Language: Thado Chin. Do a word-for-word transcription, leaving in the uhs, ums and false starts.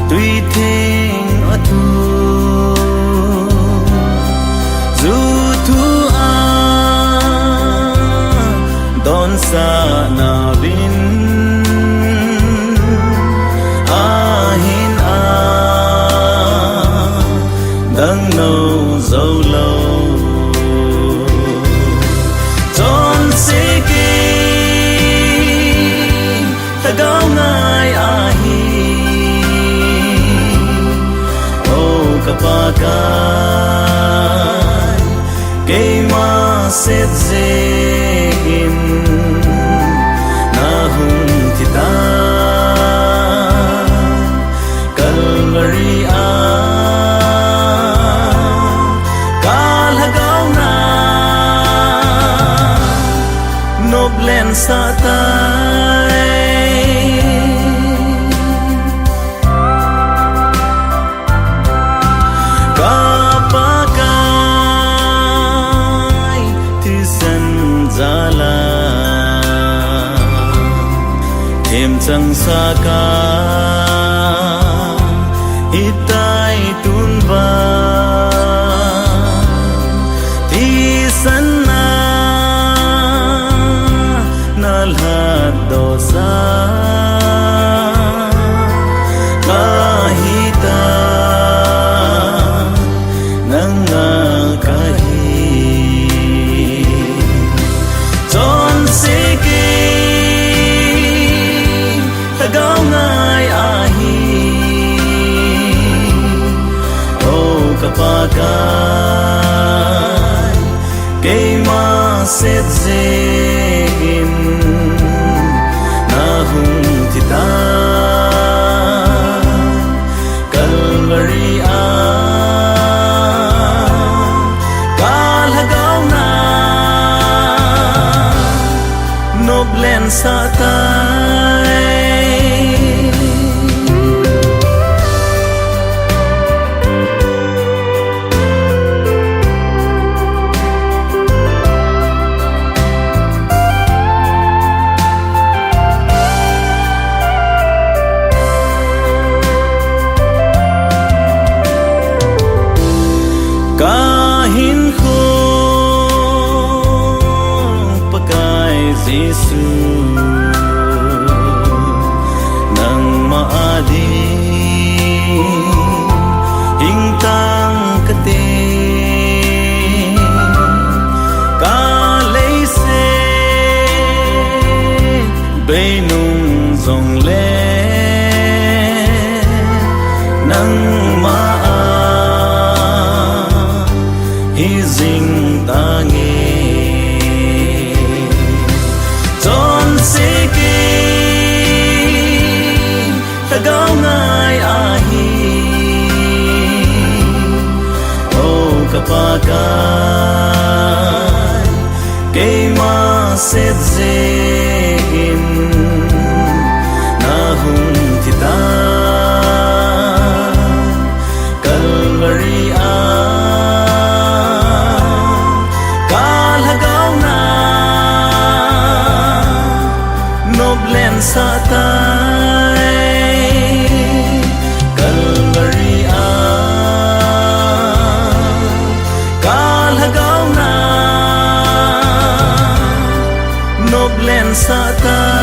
Tui theng a thu, ju thu a donsah na vin, ahin a dang no zo lo. Chonse kei lhagao ngai ahi, o ka Pakai, keima set jeh in na hung thi ta. Calvary a ka lhagao na nop lensah tai. Ka Pakai, thisan jal a themchang sah ka hitai tun vang, thisan na na lhatdoh sah ka hita, nang a ka hi. Chonse kei lhagao ngai ahi, o ka Pakai, keima set jeh in na hung thi ta. Calvary a ka lhagao na nop lensah tai. Ka hinkho Pakai Jesu, nangma a ding hing tang ka te. Ka leiset bei nung jong le, nangma a hi jing tange. Chonse kei lhagao ngai ahi, o ka Pakai, keima set jeh in na hung thi ta. Calvary a ka lhagao na nop lensah tai. Calvary a ka lhagao na nop lensah tai.